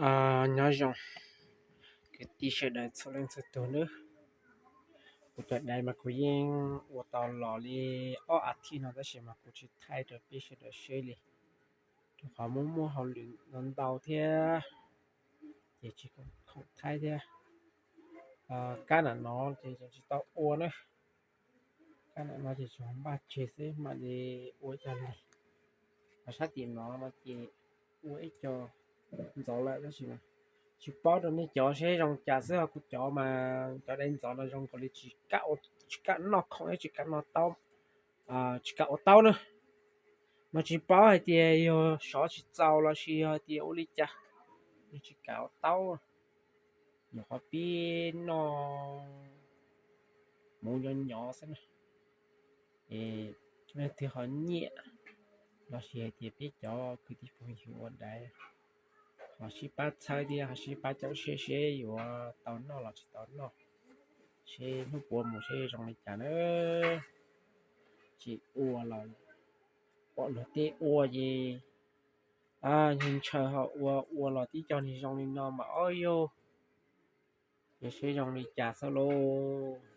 Nyob zoo kwv tij sawv daws txhua leej txhua tus nawb. Kuv cov dais mas kuv yeej ua tau los li ob as thiv no tab sis mas kuv tsis thaij rau peb sawv daws seb li, rau qhov muaj muaj hauj lwm ntau ntau thiab, ces tsis khoom thaij thiab. Kab nam no ces tseem tsis tau ua na. Kab nam no ces tsuas npaj tseg xwb mam li ua ib co lig. Ho sab tim no no ces ua ib co ntxov lawm tab sis tsis paub rau nej cov seb zoo cas xwb. Ho kuv cov mas cov dais ntxov no zoo nkaus li tsis kam noj khoom thiab tsis kam noj taub, tsis kam ua taub na. Mas tsis paub hais tias yog sov tsis txaus los sis yog hais tias ua li cas, nws tsis kam ua taub, nyuam qhuav pib noj hmoov nyov nyov xwb na. Es leej twg ho nyiam los sis hais tias peb cov kwv tij phooj ywg ua dais ho sib pab txhawb thiab ho sib pab caum seb seb yuav tau noj los tsis tau noj, seb hnub puav mus seb zoo li cas na. Tsis ua los pom luag tej ua ces ntshaw ho ua, ua los tib co niag zoo li no mas ob yug, ces seb zoo li cas xwb lauj.